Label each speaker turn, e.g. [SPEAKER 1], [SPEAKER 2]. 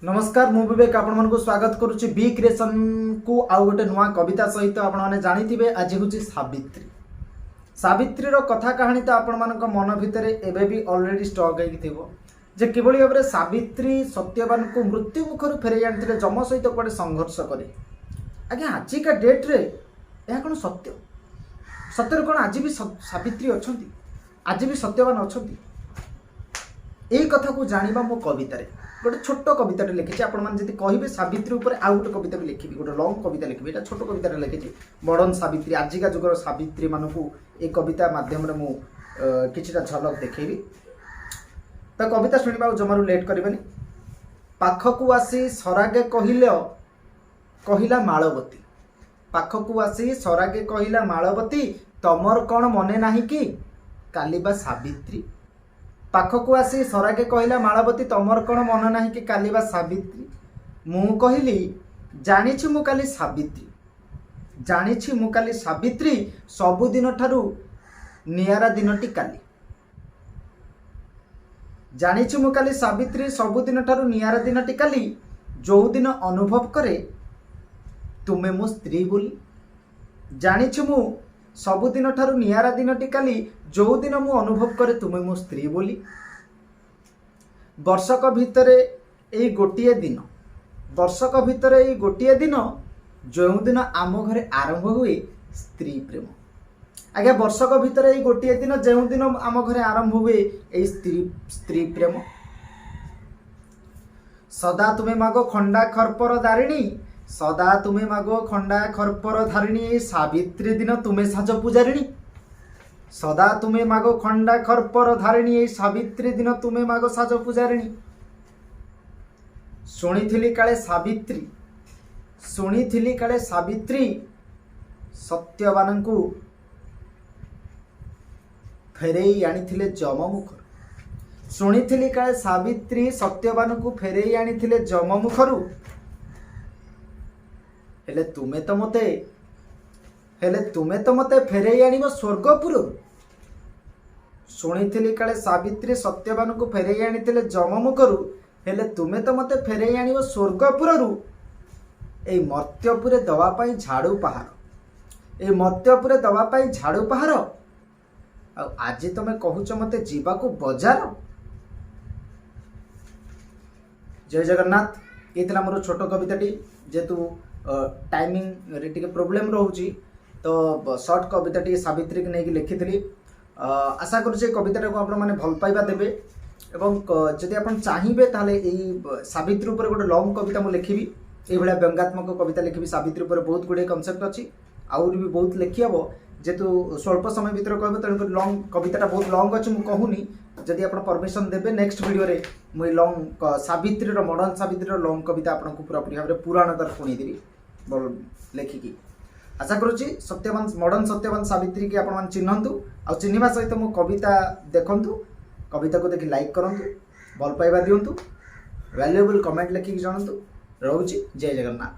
[SPEAKER 1] ନମସ୍କାର, ମୁଁ ବିବେକ ଆପଣମାନଙ୍କୁ ସ୍ୱାଗତ କରୁଛି ବି କ୍ରିଏସନକୁ ଆଉ ଗୋଟେ ନୂଆ କବିତା ସହିତ। ଆପଣମାନେ ଜାଣିଥିବେ, ଆଜି ହେଉଛି ସାବିତ୍ରୀ। ସାବିତ୍ରୀର କଥା କାହାଣୀ ତ ଆପଣମାନଙ୍କ ମନ ଭିତରେ ଏବେ ବି ଅଲରେଡ଼ି ଷ୍ଟକ୍ ହେଇକି ଥିବ ଯେ କିଭଳି ଭାବରେ ସାବିତ୍ରୀ ସତ୍ୟବାନଙ୍କୁ ମୃତ୍ୟୁ ମୁଖରୁ ଫେରାଇ ଆଣିଥିଲେ ଯମ ସହିତ କୁଆଡ଼େ ସଂଘର୍ଷ କରି। ଆଜ୍ଞା, ଆଜିକା ଡେଟ୍ରେ ଏହା କ'ଣ ସତ୍ୟ? ସତରେ କ'ଣ ଆଜି ବି ସାବିତ୍ରୀ ଅଛନ୍ତି? ଆଜି ବି ସତ୍ୟବାନ ଅଛନ୍ତି? ଏଇ କଥାକୁ ଜାଣିବା ମୋ କବିତାରେ। ଗୋଟେ ଛୋଟ କବିତାଟେ ଲେଖିଛି। ଆପଣମାନେ ଯଦି କହିବେ, ସାବିତ୍ରୀ ଉପରେ ଆଉ ଗୋଟେ କବିତା ବି ଲେଖିବି, ଗୋଟେ ଲଙ୍ଗ କବିତା ଲେଖିବି। ଏଇଟା ଛୋଟ କବିତାଟା ଲେଖିଛି। ମଡ଼ର୍ଣ୍ଣ ସାବିତ୍ରୀ, ଆଜିକା ଯୁଗର ସାବିତ୍ରୀମାନଙ୍କୁ ଏଇ କବିତା ମାଧ୍ୟମରେ ମୁଁ କିଛିଟା ଝଲକ ଦେଖେଇବି। ତ କବିତା ଶୁଣିବା, ଆଉ ଜମାରୁ ଲେଟ୍ କରିବେନି। ପାଖକୁ ଆସି ସରାଗେ କହିଲା ମାଳବତୀ, ପାଖକୁ ଆସି ସରାଗେ କହିଲା ମାଳବତୀ, ତମର କ'ଣ ମନେ ନାହିଁ କି କାଲି ବା ସାବିତ୍ରୀ? ପାଖକୁ ଆସି ସରାଗେ କହିଲା ମାଳବତୀ, ତମର କ'ଣ ମନେ ନାହିଁ କି କାଲି ବା ସାବିତ୍ରୀ? ମୁଁ କହିଲି, ଜାଣିଛି ମୁଁ କାଲି ସାବିତ୍ରୀ, ଜାଣିଛି ମୁଁ କାଲି ସାବିତ୍ରୀ, ସବୁଦିନ ଠାରୁ ନିଆରା ଦିନଟି କାଲି। ଜାଣିଛି ମୁଁ କାଲି ସାବିତ୍ରୀ, ସବୁଦିନ ଠାରୁ ନିଆରା ଦିନଟି କାଲି, ଯୋଉଦିନ ଅନୁଭବ କରେ ତୁମେ ମୋ ସ୍ତ୍ରୀ ବୋଲି। ଜାଣିଛି ମୁଁ ସବୁଦିନ ଠାରୁ ନିଆରା ଦିନଟି କାଲି, ଯୋଉଦିନ ମୁଁ ଅନୁଭବ କରେ ତୁମେ ମୋ ସ୍ତ୍ରୀ ବୋଲି। ବର୍ଷକ ଭିତରେ ଏଇ ଗୋଟିଏ ଦିନ, ବର୍ଷକ ଭିତରେ ଏଇ ଗୋଟିଏ ଦିନ, ଯେଉଁଦିନ ଆମ ଘରେ ଆରମ୍ଭ ହୁଏ ସ୍ତ୍ରୀ ପ୍ରେମ। ଆଜ୍ଞା, ବର୍ଷକ ଭିତରେ ଏଇ ଗୋଟିଏ ଦିନ, ଯେଉଁଦିନ ଆମ ଘରେ ଆରମ୍ଭ ହୁଏ ଏଇ ସ୍ତ୍ରୀ ପ୍ରେମ। ସଦା ତୁମେ ମାଗୋ ଖଣ୍ଡା ଖର୍ପର ଦାରିଣୀ, ସଦା ତୁମେ ମାଗୋ ଖଣ୍ଡା ଖର୍ପର ଧାରିଣୀ, ଏଇ ସାବିତ୍ରୀ ଦିନ ତୁମେ ସାଜ ପୂଜାରିଣୀ। ସଦା ତୁମେ ମାଗୋ ଖଣ୍ଡା ଖର୍ପର ଧାରିଣୀ, ଏଇ ସାବିତ୍ରୀ ଦିନ ତୁମେ ମାଗୋ ସାଜ ପୂଜାରିଣୀ। ଶୁଣିଥିଲି କାଳେ ସାବିତ୍ରୀ, ଶୁଣିଥିଲି କାଳେ ସାବିତ୍ରୀ ସତ୍ୟବାନଙ୍କୁ ଫେରେଇ ଆଣିଥିଲେ ଯମମୁଖରୁ। ଶୁଣିଥିଲି କାଳେ ସାବିତ୍ରୀ ସତ୍ୟବାନଙ୍କୁ ଫେରେଇ ଆଣିଥିଲେ ଯମମୁଖରୁ, ହେଲେ ତୁମେ ତ ମୋତେ ଫେରେଇ ଆଣିବ ସ୍ୱର୍ଗପୁରରୁ। ଶୁଣିଥିଲି କାଳେ ସାବିତ୍ରୀ ସତ୍ୟବାନଙ୍କୁ ଫେରେଇ ଆଣିଥିଲେ ଯମମୁଖରୁ, ହେଲେ ତୁମେ ତ ମୋତେ ଫେରେଇ ଆଣିବ ସ୍ୱର୍ଗପୁରରୁ। ଏଇ ମର୍ତ୍ତ୍ୟପୁରେ ଦେବା ପାଇଁ ଝାଡ଼ୁ ପାହାର, ଏଇ ମର୍ତ୍ତ୍ୟପୁରେ ଦେବା ପାଇଁ ଝାଡ଼ୁ ପାହାର, ଆଉ ଆଜି ତମେ କହୁଛ ମୋତେ ଯିବାକୁ ବଜାର। ଜୟ ଜଗନ୍ନାଥ। ଏ ଥିଲା ମୋର ଛୋଟ କବିତାଟି। ଯେହେତୁ ଟାଇମିଂରେ ଟିକେ ପ୍ରୋବ୍ଲେମ୍ ରହୁଛି, ତ ସର୍ଟ କବିତାଟି ସାବିତ୍ରୀକି ନେଇକି ଲେଖିଥିଲି। ଆଶା କରୁଛି ଏ କବିତାଟାକୁ ଆପଣମାନେ ଭଲ ପାଇବା ଦେବେ ଏବଂ ଯଦି ଆପଣ ଚାହିଁବେ, ତାହେଲେ ଏଇ ସାବିତ୍ରୀ ଉପରେ ଗୋଟେ ଲଙ୍ଗ କବିତା ମୁଁ ଲେଖିବି। ଏଇଭଳିଆ ବ୍ୟଙ୍ଗାତ୍ମକ କବିତା ଲେଖିବି ସାବିତ୍ରୀ ଉପରେ। ବହୁତ ଗୁଡ଼ିଏ କନସେପ୍ଟ ଅଛି, ଆହୁରି ବି ବହୁତ ଲେଖି ହେବ। ଯେହେତୁ ସ୍ୱଳ୍ପ ସମୟ ଭିତରେ କହିବ, ତେଣୁକରି ଲଙ୍ଗ କବିତାଟା ବହୁତ ଲଙ୍ଗ ଅଛି, ମୁଁ କହୁନି। ଯଦି ଆପଣ ପରମିସନ୍ ଦେବେ, ନେକ୍ସଟ ଭିଡ଼ିଓରେ ମୁଁ ଏଇ ଲଙ୍ଗ ସାବିତ୍ରୀର, ମଡ଼ର୍ଣ୍ଣ ସାବିତ୍ରୀର ଲଙ୍ଗ କବିତା ଆପଣଙ୍କୁ ପୁରାପୁରି ଭାବରେ ପୁରାଣ ତାର ଶୁଣେଇଦେବି ଭଲ ଲେଖିକି। ଆଶା କରୁଛି ସତ୍ୟବାନ, ମଡ଼ର୍ଣ୍ଣ ସତ୍ୟବାନ ସାବିତ୍ରୀକି ଆପଣମାନେ ଚିହ୍ନନ୍ତୁ ଆଉ ଚିହ୍ନିବା ସହିତ ମୋ କବିତା ଦେଖନ୍ତୁ। କବିତାକୁ ଦେଖି ଲାଇକ୍ କରନ୍ତୁ, ଭଲ ପାଇବା ଦିଅନ୍ତୁ, ଭ୍ୟାଲୁଏବଲ୍ କମେଣ୍ଟ ଲେଖିକି ଜଣାନ୍ତୁ। ରହୁଛି, ଜୟ ଜଗନ୍ନାଥ।